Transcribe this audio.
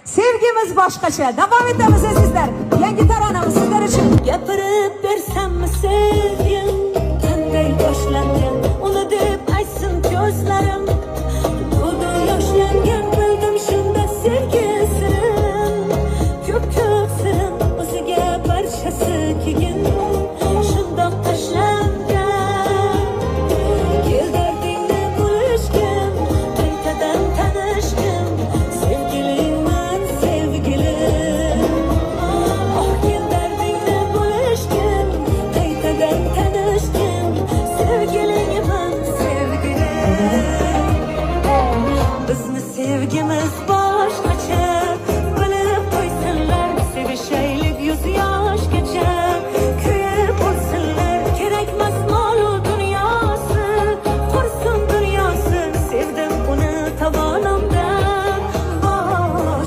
Sevgimiz boshqacha. Davom etamiz, azizlar. Yangi taronamiz sizlar uchun. Gapirib bersammi, sevgim?